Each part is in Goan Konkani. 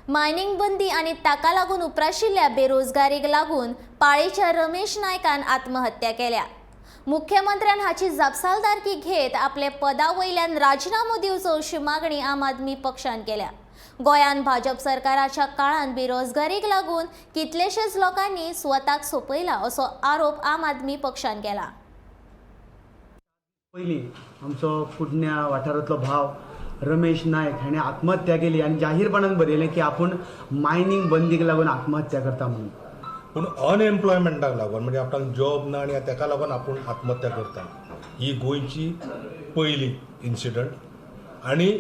मायनिंग बंदी आनी ताका लागून उप्राशिल्ल्या बेरोजगारीक लागून पाळेच्या रमेश नायकान आत्महत्या केल्या. मुख्यमंत्र्यान हाची जापसालदारकी घेत आपले पदा वयल्यान राजिनामो दिवचो अशी मागणी आम आदमी पक्षान केल्या. गोंयांत भाजप सरकाराच्या काळांत बेरोजगारीक लागून कितलेशेच लोकांनी स्वताक सोंपयला असो आरोप आम आदमी पक्षान केला. पयलीं आमचो कुडण्या वाठारांतलो भाव रमेश नायक हाणें आत्महत्या केली आनी जाहीरपणान बरयलें की आपूण मायनींग बंदीक लागून आत्महत्या करता म्हणून. पूण अनएम्प्लॉयमेंटाक लागून, म्हणजे आपणाक जॉब ना आनी ताका लागून आपूण आत्महत्या करता, ही गोंयची पयली इन्सिडंट. आनी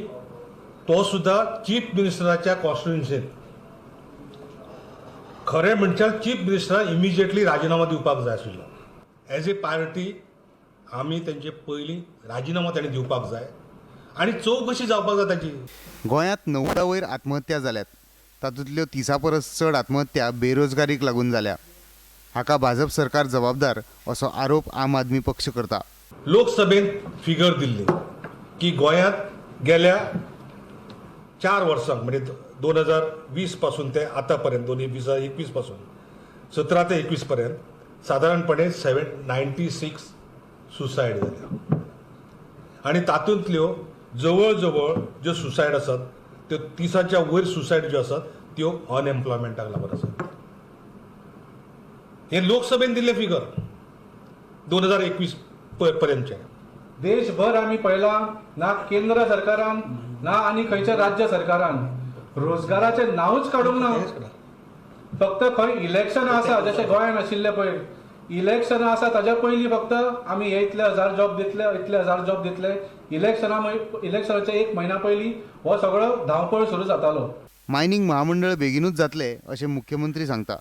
तो सुद्दां चीफ मिनिस्टराच्या कॉन्स्टिट्युन्सींत. खरें म्हणच्यार चीफ मिनिस्टरान इमिजिएटली राजिनामो दिवपाक जाय आशिल्लो. एज ए पार्टी आमी तेंचे पयलीं राजिनामो ताणें दिवपाक जाय आनी चवकशी जावपाक जाय ताची. गोंयांत 90 वयर आत्महत्या जाल्यात. तातूंतल्यो 30 परस चड आत्महत्या बेरोजगारीक लागून जाल्या. हाका भाजप सरकार जबाबदार असो आरोप आम आदमी पक्ष करता. लोकसभेंत फिगर दिल्ली की गोंयांत गेल्या 4 वर्सांक, म्हणजे 2020 पासून ते आतां पर्यंत, दोन 2021 पासून, 17 ते 21 पर्यंत सादारणपणे 796 सुसायड जाल्या आनी तातूंतल्यो जवळ जवळ ज्यो सुसायड आसात त्यो 30च्या वयर सुसायड ज्यो आसात त्यो अनएम्प्लॉयमेंटाक लागून आसात. हे लोकसभेन दिल्ले फिगर 2021 पर्यंतचे. देशभर आमी पळयलां ना, केंद्र सरकारान ना आनी खंयच्या राज्य सरकारान रोजगाराचें नांवूच काडूंक ना. फक्त खंय इलेक्शन आसा, जशें गोंयांत आशिल्लें पळय, इलेक्शन आसा ताच्या पयलीं फक्त आमी हे इतले हजार जॉब दितले, इतले हजार जॉब दितले. इलेक्शनाच्या एक म्हयन्या पयलीं हो सगळो धांवपळ सुरू जातालो. मायनिंग महामंडळ बेगिनूच जातले अशें मुख्यमंत्री सांगता.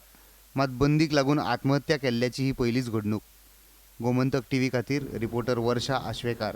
मात बंदीक लागून आत्महत्या केल्ल्याची ही पयलीच घडणूक. गोमंतक टीव्ही खातीर रिपोर्टर वर्षा आश्वेकार.